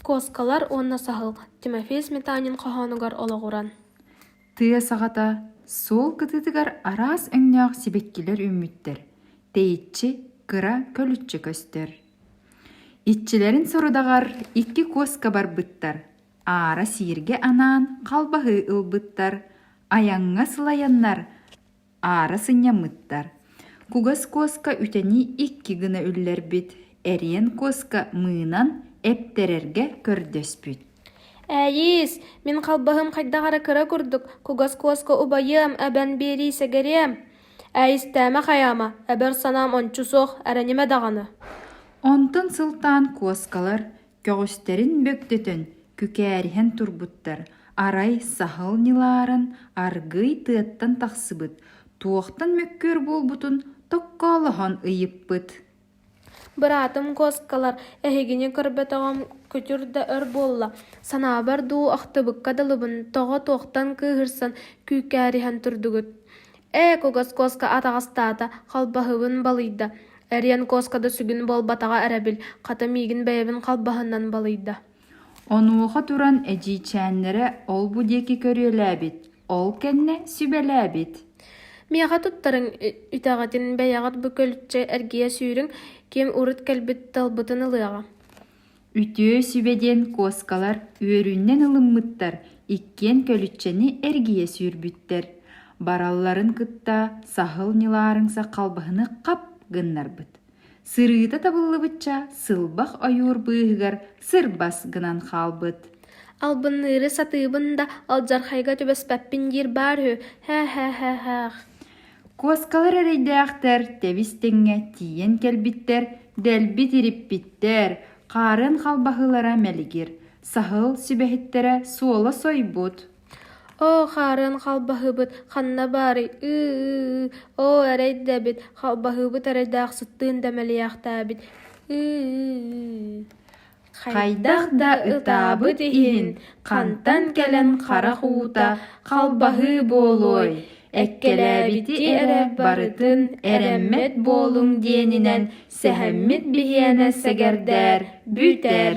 Куоскалар уонна саһыл Тимофей Сметанин хоһоонугар олоҕуран Тыа саҕата суол кытыытыгар араас өҥнөөх сибэккилэр үүммүттэр, тэйиччи кыра көлүччэ көстөр. Иччилэрин сорудаҕар икки куоска барбыттар, аара сииргэ анаан халбаһыы ылбыттар, айаҥҥа сылайаннар аара сынньаммыттар. Кугас куоска үтэни икки гына үллэрбит, эриэн куоска мыынан эптэрэргэ көрдөспүт. Ээйиис, мин халбаһым хайдах эрэ кыра курдук, кугас куоска убайыам, эбэн биэрии сэгэриэм. Ээйистээмэ хайаама, эбэр санаам ончу суох, эрэнимэ даҕаны. Онтон сылтаан куоскалар көҕүстэрин бөгдөтөн, күкээриһэн турбуттар, арай саһыл ньылааран аргыый тыаттан тахсыбыт, туохтан мөккүөр буолбутун токкоолоһон ыйыппыт. Быраатым куоскалар, эһигини көрбөтөҕүм күтүр да өр буолла, санаабар дуу ахтыбыкка дылыбын, тоҕо туохтан кыыһырсан күүкээриһэн турдугут? Ээ, кугас куоска атаҕастаата, халбаһыбын балыйда, Эриэн куоска да сүгүн буолбатаҕа эрэбил, хата миигин бэйэбин халбаһынан балыйда. Онуоха туран эдьиийчээннэрэ ол-бу диэки көрүөлээбит, ол кэннэ сүбэлээбит. Миэхэ туттарыҥ үтэҕитин бэйэҕит бу көлүччэ эргийэ сүүрүҥ, ким урут кэлбит талбытын ылыаҕа. Үтүө сүбэ диэн куоскалар үөрүүнэн ылыммыттар, иккиэн көлүччэни эргийэ сүүрбүттэр. Баралларын кытта саһыл ньылаарыҥса халбаһыны хап гыннарбыт. Сырыыта табыллыбычча сылбах ойуур быыһыгар сырбас гынан хаалбыт. Албынныыры сатыыбын да алдьархайга түбэспэппин диир баар үһү, һээ-һээ-һээ-һээх. Куоскалар эрэйдээхтэр тэбис-тэҥҥэ тиийэн кэлбиттэр, дэлби тириппиттэр, хаарын халбаһыылара мэлигир, саһыл сүбэһиттэрэ суола сойбут. Оо, хаарын халбаһыыбыт ханна баарый, ыы-ыы-ыы, оо, эрэй да эбит, халбаһыыбыт эрэйдээх сыттыын да мэлийээхтээбит, ыы-ыы-ыы. Хайдах да ытаабыт иһин, хантан кэлэн харах уута халбаһыы буолуой, эккэлээбити эрэ барытын эрэммэт буолуҥ диэнинэн сэһэммит биһиэнэ сэгэрдээр бүтэр.